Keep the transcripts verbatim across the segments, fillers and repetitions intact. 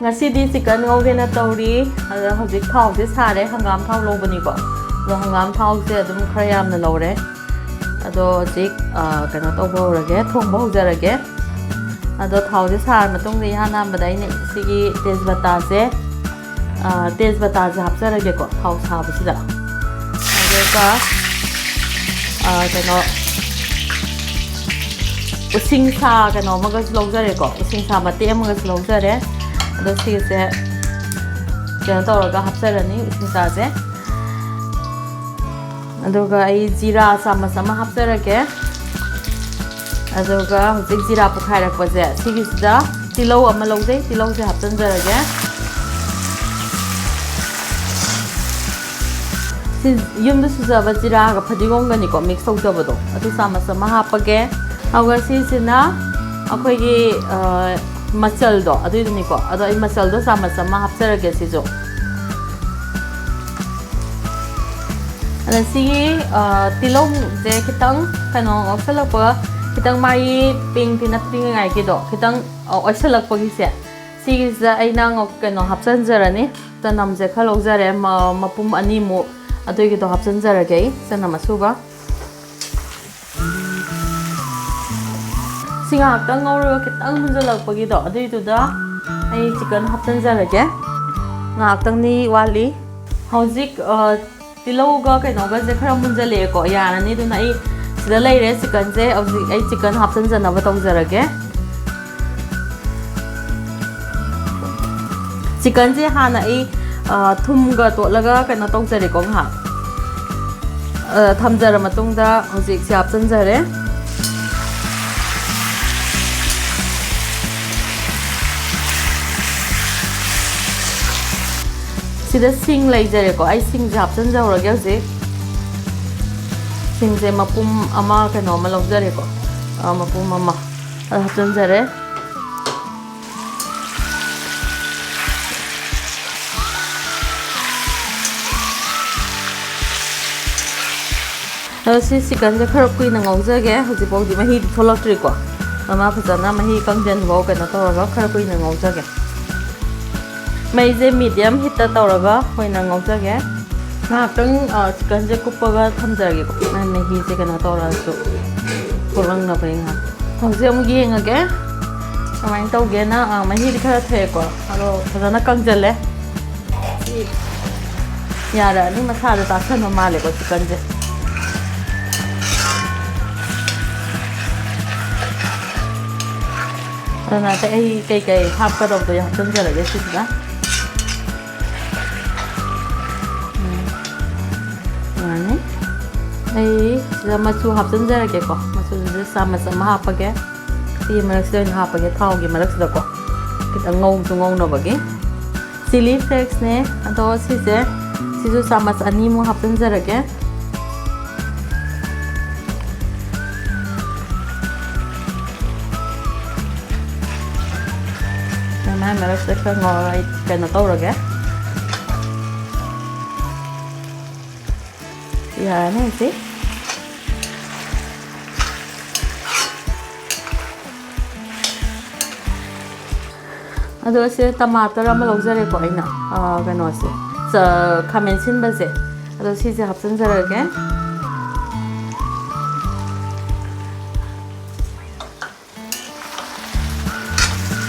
ꯉꯁꯤꯗꯤ ꯆꯤꯀꯟ ꯉꯧꯒꯦꯅ ꯇꯧꯔꯤ꯫ ꯑꯗꯣ ꯍꯧꯖꯤꯛ ꯊꯥꯎꯁꯦ ꯁꯥꯔꯦ, ꯍꯪꯒꯥꯝ ꯊꯥꯎ ꯂꯧꯕꯅꯤꯀꯣ꯫ ꯑꯗꯣ ꯍꯪꯒꯥꯝ ꯊꯥꯎꯁꯦ ꯑꯗꯨꯝ ꯈꯔ ꯌꯥꯝꯅ ꯂꯧꯔꯦ꯫ ꯑꯗꯣ ꯍꯧꯖꯤꯛ, ꯑ, ꯀꯩꯅꯣ ꯇꯧꯕ ꯍꯧꯔꯒꯦ, ꯊꯣꯡꯕ ꯍꯧꯖꯔꯒꯦ꯫ ꯑꯗꯣ ꯊꯥꯎꯁꯦ ꯁꯥꯔ ꯃꯇꯨꯡꯗ ꯏꯍꯥꯟ ꯍꯥꯟꯕꯗ ꯑꯩꯅ ꯁꯤꯒꯤ ꯇꯦꯖꯄꯇꯥꯁꯦ, ꯑ, ꯇꯦꯖꯄꯇꯥꯁꯦ ꯍꯥꯞꯆꯔꯒꯦꯀꯣ ꯊꯥꯎ ꯁꯥꯕꯁꯤꯗ꯫ ꯑꯗꯨꯒ, ꯑ, ꯀꯩꯅꯣ, ꯎꯁꯤꯡꯁꯥ ꯀꯩꯅꯣ ꯑꯃꯒꯁꯨ ꯂꯧꯖꯔꯦꯀꯣ, ꯎꯁꯤꯡꯁꯥ ꯃꯇꯦꯛ ꯑꯃꯒꯁꯨ ꯂꯧꯖꯔꯦ꯫ ꯑꯗꯣ ꯁꯤꯒꯤꯁꯦ ꯀꯩꯅꯣ ꯇꯧꯔꯒ ꯍꯥꯞꯆꯔꯅꯤ, ꯎꯁꯤꯡꯁꯥꯁꯦ꯫ ꯑꯗꯨꯒ ꯑꯩ ꯖꯤꯔꯥ ꯆꯥꯃꯁ ꯑꯃ ꯍꯥꯞꯆꯔꯒꯦ꯫ ꯑꯗꯨꯒ ꯍꯧꯖꯤꯛ ꯖꯤꯔꯥ ꯄꯣꯈꯥꯏꯔꯛꯄꯁꯦ, ꯁꯤꯒꯤꯁꯤꯗ ꯇꯤꯜꯍꯧ ꯑꯃ ꯂꯧꯖꯩ, ꯇꯤꯜꯍꯧꯁꯦ ꯍꯥꯞꯆꯤꯟꯖꯔꯒꯦ꯫ ꯁꯤ ꯌꯨꯝꯗ ꯁꯨꯖꯕ ꯖꯤꯔꯥꯒ ꯐꯗꯤꯒꯣꯝꯒꯅꯤꯀꯣ ꯃꯤꯛꯁ ꯇꯧꯖꯕꯗꯣ, ꯑꯗꯨ ꯆꯥꯃꯁ ꯑꯃ ꯍꯥꯞꯄꯒꯦ꯫ ꯑꯗꯨꯒ ꯁꯤꯁꯤꯅ ꯑꯩꯈꯣꯏꯒꯤ, ꯑ, ꯃꯆꯜꯗꯣ ꯑꯗꯨꯏꯗꯨꯅꯤꯀꯣ꯫ ꯑꯗꯣ ꯑꯩ ꯃꯆꯜꯗꯣ ꯆꯥꯃꯁ ꯑꯃ ꯍꯥꯞꯆꯔꯒꯦ ꯁꯤꯁꯨ꯫ ꯑꯗ ꯁꯤꯒꯤ, ꯑ, ꯇꯤꯜꯍꯧꯁꯦ ꯈꯤꯇꯪ ꯀꯩꯅꯣ ꯉꯧꯁꯜꯂꯛꯄ, ꯈꯤꯇꯪ ꯃꯥꯒꯤ ꯄꯤꯡ ꯇꯤꯅ ꯄꯤꯉꯥꯏꯒꯤꯗꯣ ꯈꯤꯇꯪ, ꯑ, ꯑꯣꯏꯁꯜꯂꯛꯄꯒꯤꯁꯦ, ꯁꯤꯒꯤꯁꯤꯗ ꯑꯩꯅ ꯉꯧ-, ꯀꯩꯅꯣ ꯍꯥꯞꯆꯤꯟꯖꯔꯅꯤ꯫ ꯆꯅꯝꯁꯦ ꯈꯔ ꯂꯧꯖꯔꯦ, ꯃ-, ꯃꯄꯨꯝ ꯑꯅꯤꯃꯨꯛ ꯑꯗꯨꯒꯤꯗꯣ ꯍꯥꯞꯆꯤꯟꯖꯔꯒꯦ ꯑꯩ, ꯆꯅꯝ ꯑꯁꯨꯕ꯫ ꯁꯤ ꯉꯥꯏꯍꯥꯛꯇꯪ ꯉꯧꯔꯒ ꯈꯤꯇꯪ ꯃꯨꯟꯖꯜꯂꯛꯄꯒꯤꯗꯣ ꯑꯗꯨꯏꯗꯨꯗ ꯑꯩ ꯆꯤꯀꯟ ꯍꯥꯞꯆꯤꯟꯖꯔꯒꯦ꯫ ꯉꯥꯏꯍꯥꯛꯇꯪꯗꯤ ꯋꯥꯠꯂꯤ꯫ ꯍꯧꯖꯤꯛ, ꯑ, ꯇꯤꯜꯍꯧꯒ ꯀꯩꯅꯣꯒꯁꯦ ꯈꯔ ꯃꯨꯟꯖꯜꯂꯛꯑꯦꯀꯣ, ꯌꯥꯔꯅꯤ꯫ ꯑꯗꯨꯅ ꯑꯩ ꯁꯤꯗ ꯂꯩꯔꯦ ꯆꯤꯀꯟꯁꯦ꯫ ꯍꯧꯖꯤꯛ ꯑꯩ ꯆꯤꯀꯟ ꯍꯥꯞꯆꯤꯟꯖꯅꯕ ꯇꯧꯖꯔꯒꯦ꯫ ꯆꯤꯀꯟꯁꯦ ꯍꯥꯟꯅ ꯑꯩ, ꯑ, ꯊꯨꯝꯒ ꯇꯣꯠꯂꯒ ꯀꯩꯅꯣ ꯇꯧꯖꯔꯦꯀꯣ, ꯉꯥꯏꯍꯥꯛ, ꯑ, ꯊꯝꯖꯔ ꯃꯇꯨꯡꯗ ꯍꯧꯖꯤꯛꯁꯦ ꯍꯥꯞꯆꯤꯟꯖꯔꯦ꯫ ꯁꯤꯗ ꯁꯤꯡ ꯂꯩꯖꯔꯦꯀꯣ, ꯑꯩ ꯁꯤꯡꯁꯦ ꯍꯥꯞꯆꯤꯟꯖꯍꯧꯔꯒꯦ ꯍꯧꯖꯤꯛ꯫ ꯁꯤꯡꯁꯦ ꯃꯄꯨꯝ ꯑꯃ, ꯀꯩꯅꯣ ꯑꯃ ꯂꯧꯖꯔꯦꯀꯣ, ꯑ, ꯃꯄꯨꯝ ꯑꯃ ꯑꯗ ꯍꯥꯞꯆꯤꯟꯖꯔꯦ꯫ ꯑꯗꯣ ꯁꯤ ꯆꯤꯀꯟꯁꯦ ꯈꯔ ꯀꯨꯏꯅ ꯉꯧꯖꯒꯦ꯫ ꯍꯧꯖꯤꯛꯐꯥꯎꯗꯤ ꯃꯍꯤꯗꯤ ꯊꯣꯛꯂꯛꯇ꯭ꯔꯤꯀꯣ꯫ ꯑꯗꯣ ꯃꯥ ꯐꯖꯅ ꯃꯍꯤ ꯀꯪꯁꯤꯟꯐꯥꯎ ꯀꯩꯅꯣ ꯇꯧꯔꯒ ꯈꯔ ꯀꯨꯏꯅ ꯉꯧꯖꯒꯦ꯫ ꯃꯩꯁꯦ medium heatꯇ ꯇꯧꯔꯒ ꯑꯣꯏꯅ ꯉꯧꯖꯒꯦ꯫ ꯉꯥꯏꯍꯥꯛꯇꯪ, ꯑ, chickenꯁꯦ ꯀꯨꯞꯄꯒ ꯊꯝꯖꯔꯒꯦꯀꯣ꯫ ꯃꯥꯏ ꯃꯍꯤꯁꯦ ꯀꯩꯅꯣ ꯇꯧꯔꯛꯑꯁꯨ, ꯊꯣꯛꯂꯛꯅꯕ ꯉꯥꯏꯍꯥꯛ꯫ ꯍꯧꯖꯤꯛ ꯑꯃꯨꯛ ꯌꯦꯡꯉꯒꯦ ꯀꯃꯥꯏꯅ ꯇꯧꯒꯦꯅ꯫ ꯑ, ꯃꯍꯤꯗꯤ ꯈꯔ ꯊꯣꯛꯑꯦꯀꯣ, ꯑꯗꯣ ꯐꯖꯅ ꯀꯪꯖꯜꯂꯦ꯫ ꯁꯤ ꯌꯥꯔꯛꯑꯅꯤ, ꯃꯁꯥꯗ ꯇꯥꯁꯟꯕ ꯃꯥꯜꯂꯦꯀꯣ chickenꯁꯦ꯫ ꯑꯗꯨꯅ ꯑꯇꯩ ꯑꯩ ꯀꯩꯀꯩ ꯍꯥꯞꯀꯗꯕꯗꯣ ꯑꯩ ꯍꯥꯞꯆꯤꯟꯖꯔꯒꯦ ꯁꯤꯁꯤꯗ꯫ ꯎꯝ꯫ ꯌꯥꯔꯅꯤ꯫ ꯑꯩ ꯁꯤꯗ ꯃꯆꯨ ꯍꯥꯞꯆꯤꯟꯖꯔꯒꯦꯀꯣ꯫ ꯃꯆꯨꯁꯤꯗ ꯆꯥꯃꯁ ꯑꯃ ꯍꯥꯞꯄꯒꯦ꯫ ꯁꯤꯒꯤ ꯃꯔꯛꯁꯤꯗ ꯑꯣꯏꯅ ꯍꯥꯞꯄꯒꯦ, ꯊꯥꯎꯒꯤ ꯃꯔꯛꯁꯤꯗꯀꯣ꯫ ꯈꯤꯇꯪ ꯉꯧꯁꯨ ꯉꯧꯅꯕꯒꯤ꯫ Chilli flakesꯅꯦ꯫ ꯑꯗꯣ ꯁꯤꯁꯦ, ꯁꯤꯁꯨ ꯆꯥꯃꯁ ꯑꯅꯤꯃꯨꯛ ꯍꯥꯞꯆꯤꯟꯖꯔꯒꯦ꯫ ꯃꯥꯏ ꯃꯔꯛꯁꯤꯗ ꯈꯔ ꯉꯧꯔꯒ ꯑꯩ ꯀꯩꯅꯣ ꯇꯧꯔꯒꯦ꯫ ꯌꯥꯔꯅꯤ ꯍꯧꯖꯤꯛ꯫ ꯑꯗꯣ ꯁꯤꯗ ꯇꯃꯥꯇꯔ ꯑꯃ ꯂꯧꯖꯔꯦꯀꯣ ꯑꯩꯅ, ꯑ, ꯀꯩꯅꯣꯁꯦ, ꯆ-, ꯈꯥꯃꯦꯟ ꯁꯤꯟꯕꯁꯦ꯫ ꯑꯗꯣ ꯁꯤꯁꯦ ꯍꯥꯞꯆꯤꯟꯖꯔꯒꯦ꯫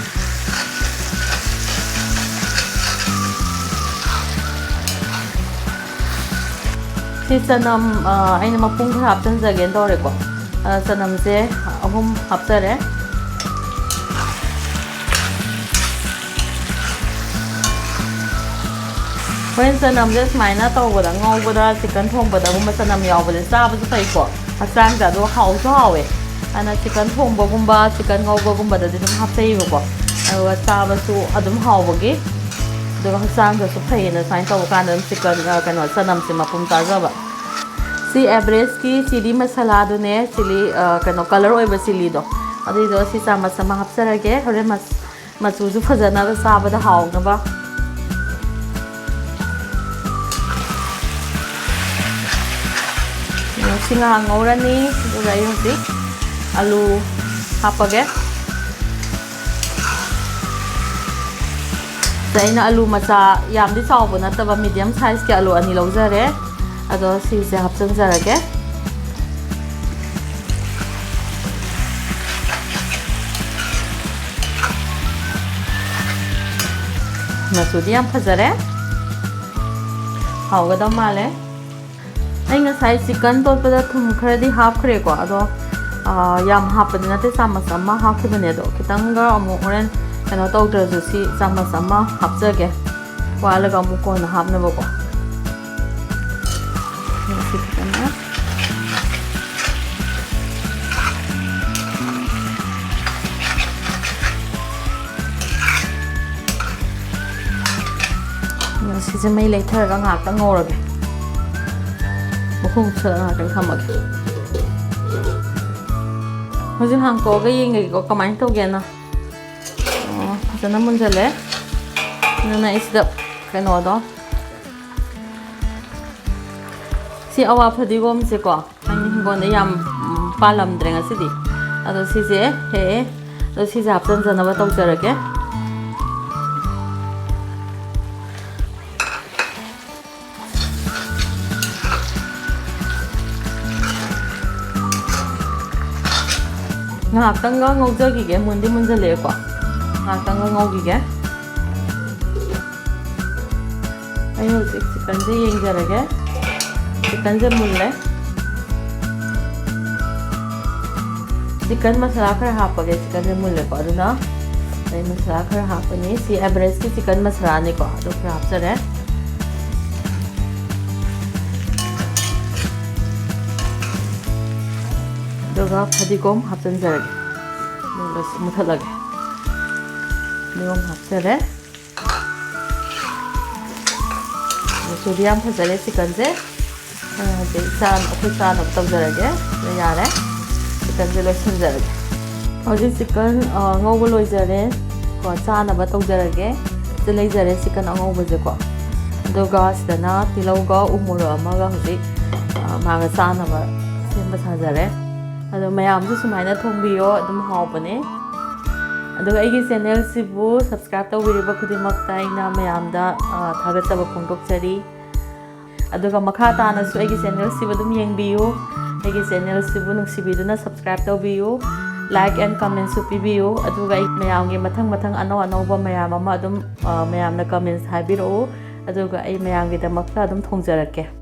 ꯁꯤ ꯆꯅꯝ, ꯑ, ꯑꯩꯅ ꯃꯄꯨꯝ ꯈꯔ ꯍꯥꯞꯆꯤꯟꯖꯒꯦꯅ ꯇꯧꯔꯦꯀꯣ꯫ ꯑ, ꯆꯅꯝꯁꯦ ꯑꯍꯨꯝ ꯍꯥꯞꯆꯔꯦ꯫ ꯍꯣꯔꯦꯟ ꯆꯅꯝꯁꯦ ꯁꯨꯃꯥꯏꯅ ꯇꯧꯕꯗ, ꯉꯧꯕꯗ, chicken ꯊꯣꯡꯕꯗꯒꯨꯝꯕ ꯆꯅꯝ ꯌꯥꯎꯕꯁꯦ ꯆꯥꯕꯁꯨ ꯐꯩꯀꯣ, ꯍꯛꯆꯥꯡꯗ꯫ ꯑꯗꯣ ꯍꯥꯎꯁꯨ ꯍꯥꯎꯋꯦ꯫ ꯑꯗꯨꯅ chicken ꯊꯣꯡꯕꯒꯨꯝꯕ, chicken ꯉꯧꯕꯒꯨꯝꯕꯗꯗꯤ ꯑꯗꯨꯝ ꯍꯥꯞꯆꯩꯌꯦꯕꯀꯣ꯫ ꯑꯗꯨꯒ ꯆꯥꯕꯁꯨ ꯑꯗꯨꯝ ꯍꯥꯎꯕꯒꯤ꯫ ꯑꯗꯨꯒ ꯍꯛꯆꯥꯡꯗꯁꯨ ꯐꯩꯌꯦꯅ ꯁꯨꯃꯥꯏꯅ ꯇꯧꯕ ꯀꯥꯟꯗ ꯑꯗꯨꯝ chicken, ꯑ, ꯀꯩꯅꯣ, ꯆꯅꯝꯁꯦ ꯃꯄꯨꯝ ꯆꯥꯖꯕ꯫ ꯁꯤ Everestꯀꯤ chilli masalaꯗꯨꯅꯦ, chilli, ꯑ, ꯀꯩꯅꯣ, colour ꯑꯣꯏꯕ chilliꯗꯣ꯫ ꯑꯗꯨꯏꯗꯣ ꯁꯤ ꯆꯥꯃꯁ ꯑꯃ ꯍꯥꯞꯆꯔꯒꯦ꯫ ꯍꯣꯔꯦꯟ ꯃꯁ-, ꯃꯆꯨꯁꯨ ꯐꯖꯅꯕ, ꯆꯥꯕꯗ ꯍꯥꯎꯅꯕ꯫ ꯁꯤ ꯉꯥꯏꯍꯥꯛ ꯉꯧꯔꯅꯤ, ꯑꯗꯨꯒ ꯑꯩ ꯍꯧꯖꯤꯛ ꯑꯂꯨ ꯍꯥꯞꯄꯒꯦ꯫ ꯑꯩꯅ ꯑꯂꯨ ꯃꯆꯥ, ꯌꯥꯝꯗꯤ ꯆꯥꯎꯕ ꯅꯠꯇꯕ medium sizeꯀꯤ ꯑꯂꯨ ꯑꯅꯤ ꯂꯧꯖꯔꯦ꯫ ꯑꯗꯣ ꯁꯤꯁꯦ ꯍꯥꯞꯆꯤꯟꯖꯔꯒꯦ꯫ ꯃꯆꯨꯗꯤ ꯌꯥꯝ ꯐꯖꯔꯦ꯫ ꯍꯥꯎꯒꯗꯕ ꯃꯥꯜꯂꯦ꯫ ꯑꯩ ꯉꯁꯥꯏ chicken ꯇꯣꯠꯄꯗ ꯊꯨꯝ ꯈꯔꯗꯤ ꯍꯥꯞꯈ꯭ꯔꯦꯀꯣ, ꯑꯗꯣ, ꯑꯥ, ꯌꯥꯝ ꯍꯥꯞꯄꯗꯤ ꯅꯠꯇꯦ, ꯆꯥꯃꯁ ꯑꯃ ꯍꯥꯞꯈꯤꯕꯅꯦ꯫ ꯑꯗꯣ ꯈꯤꯇꯪꯒ ꯑꯃꯨꯛ ꯍꯣꯔꯦꯟ ꯀꯩꯅꯣ ꯇꯧꯗ꯭ꯔꯁꯨ ꯁꯤ ꯆꯥꯃꯁ ꯑꯃ ꯍꯥꯞꯆꯒꯦ, ꯋꯥꯠꯂꯒ ꯑꯃꯨꯛ ꯀꯣꯟꯅ ꯍꯥꯞꯅꯕꯀꯣ꯫ ꯁꯤ ꯈꯤꯇꯪꯒ ꯑꯗꯣ ꯁꯤꯁꯦ ꯃꯩ ꯂꯩꯊꯔꯒ ꯉꯥꯏꯍꯥꯛꯇꯪ ꯉꯧꯔꯒꯦ꯫ ꯃꯈꯨꯝ ꯀꯨꯞꯁꯜꯂꯒ ꯉꯥꯏꯍꯥꯛꯇꯪ ꯊꯝꯃꯒꯦ꯫ ꯍꯧꯖꯤꯛ ꯍꯥꯡꯇꯣꯛꯑꯒ ꯌꯦꯡꯒꯦꯀꯣ, ꯀꯃꯥꯏꯅ ꯇꯧꯒꯦꯅ꯫ ꯑꯣ, ꯐꯖꯅ ꯃꯨꯟꯖꯜꯂꯦ꯫ ꯑꯗꯨꯅ ꯑꯩ ꯁꯤꯗ ꯀꯩꯅꯣꯗꯣ, ꯁꯤ ꯑꯋꯥ ꯐꯗꯤꯒꯣꯝꯁꯦꯀꯣ, ꯑꯩꯒꯤ ꯍꯤꯡꯒꯣꯜꯗ ꯌꯥꯝ, ꯎꯝ, ꯄꯥꯜꯂꯝꯗ꯭ꯔꯦ ꯉꯁꯤꯗꯤ꯫ ꯑꯗꯣ ꯁꯤꯁꯦ ꯍꯦꯛꯑꯦ꯫ ꯑꯗꯣ ꯁꯤꯁꯦ ꯍꯥꯞꯆꯤꯟꯖꯅꯕ ꯇꯧꯖꯔꯒꯦ꯫ ꯉꯥꯏꯍꯥꯛꯇꯪꯒ ꯉꯧꯖꯈꯤꯒꯦ, ꯃꯨꯟꯗꯤ ꯃꯨꯟꯖꯜꯂꯛꯑꯦꯀꯣ꯫ ꯉꯥꯏꯍꯥꯛꯇꯪꯒ ꯉꯧꯈꯤꯒꯦ꯫ ꯑꯩ ꯍꯧꯖꯤꯛ chickenꯁꯦ ꯌꯦꯡꯖꯔꯒꯦ꯫ Chickenꯁꯦ ꯃꯨꯜꯂꯦ꯫ Chicken ꯃꯁꯥꯂꯥ ꯈꯔ ꯍꯥꯞꯄꯒꯦ꯫ Chickenꯁꯦ ꯃꯨꯜꯂꯦꯀꯣ, ꯑꯗꯨꯅ ꯑꯩ ꯃꯁꯥꯂꯥ ꯈꯔ ꯍꯥꯞꯄꯅꯤ꯫ ꯁꯤ Everestꯀꯤ chicken ꯃꯁꯥꯂꯥꯅꯤꯀꯣ, ꯑꯗꯨ ꯈꯔ ꯍꯥꯞꯆꯔꯦ꯫ ꯑꯗꯨꯒ ꯐꯗꯤꯒꯣꯝ ꯍꯥꯞꯆꯤꯟꯖꯔꯒꯦ꯫ ꯑꯗꯨꯒ ꯃꯨꯊꯠꯂꯒꯦ꯫ ꯐꯗꯤꯒꯣꯝ ꯍꯥꯞꯆꯔꯦ꯫ ꯃꯆꯨꯗꯤ ꯌꯥꯝ ꯐꯖꯔꯦ chickenꯁꯦ꯫ ꯑꯩ ꯍꯧꯖꯤꯛ ꯆꯥ-, ꯑꯩꯈꯣꯏ ꯆꯥꯅꯕ ꯇꯧꯖꯔꯒꯦ꯫ ꯑꯗꯨ ꯌꯥꯔꯦ꯫ Chickenꯁꯦ ꯂꯣꯏꯁꯤꯟꯖꯔꯒꯦ꯫ ꯍꯧꯖꯤꯛ chicken, ꯑ, ꯉꯧꯕ ꯂꯣꯏꯖꯔꯦ꯫ ꯀꯣ, ꯆꯥꯅꯕ ꯇꯧꯖꯔꯒꯦ꯫ ꯁꯤ ꯂꯩꯖꯔꯦ chicken ꯑꯉꯧꯕꯁꯦꯀꯣ꯫ ꯑꯗꯨꯒ ꯁꯤꯗꯅ ꯇꯤꯜꯍꯧꯒ ꯎ ꯃꯣꯔꯣꯛ ꯑꯃꯒ ꯍꯧꯖꯤꯛ, ꯑ, ꯃꯥꯒ ꯆꯥꯅꯕ ꯁꯦꯝꯕ ꯁꯥꯖꯔꯦ꯫ ꯑꯗꯣ ꯃꯌꯥꯝꯁꯨ ꯁꯨꯃꯥꯏꯅ ꯊꯣꯡꯕꯤꯌꯣ, ꯑꯗꯨꯝ ꯍꯥꯎꯕꯅꯦ꯫ ꯑꯗꯨꯒ ꯑꯩꯒꯤ ꯆꯦꯅꯦꯜꯁꯤꯕꯨ ꯁꯕꯁꯀ꯭ꯔꯥꯏꯕ ꯇꯧꯕꯤꯔꯤꯕ ꯈꯨꯗꯤꯡꯃꯛꯇ ꯑꯩꯅ ꯃꯌꯥꯝꯗ ꯊꯥꯒꯠꯆꯕ ꯐꯣꯡꯗꯣꯛꯆꯔꯤ꯫ ꯑꯗꯨꯒ ꯃꯈꯥ ꯇꯥꯅꯁꯨ ꯑꯩꯒꯤ ꯆꯦꯅꯦꯜꯁꯤꯕꯨ ꯑꯗꯨꯝ ꯌꯦꯡꯕꯤꯌꯨ꯫ ꯑꯩꯒꯤ ꯆꯦꯅꯦꯜꯁꯤꯕꯨ ꯅꯨꯡꯁꯤꯕꯤꯗꯨꯅ ꯁꯕꯁꯀ꯭ꯔꯥꯏꯕ ꯇꯧꯕꯤꯌꯨ꯫ ꯂꯥꯏꯛ ꯑꯦꯟ ꯀꯃꯦꯟꯁꯨ ꯄꯤꯕꯤꯌꯨ꯫ ꯑꯗꯨꯒ ꯑꯩ ꯃꯌꯥꯝꯒꯤ ꯃꯊꯪ ꯃꯊꯪ ꯑꯅꯧ ꯑꯅꯧꯕ ꯃꯌꯥꯝ ꯑꯃ ꯑꯗꯨꯝ ꯃꯌꯥꯝꯅ ꯀꯃꯦꯟꯁ ꯍꯥꯏꯕꯤꯔꯛꯎ꯫ ꯑꯗꯨꯒ ꯑꯩ ꯃꯌꯥꯝꯒꯤꯗꯃꯛꯇ ꯑꯗꯨꯝ ꯊꯣꯡꯖꯔꯛꯀꯦ꯫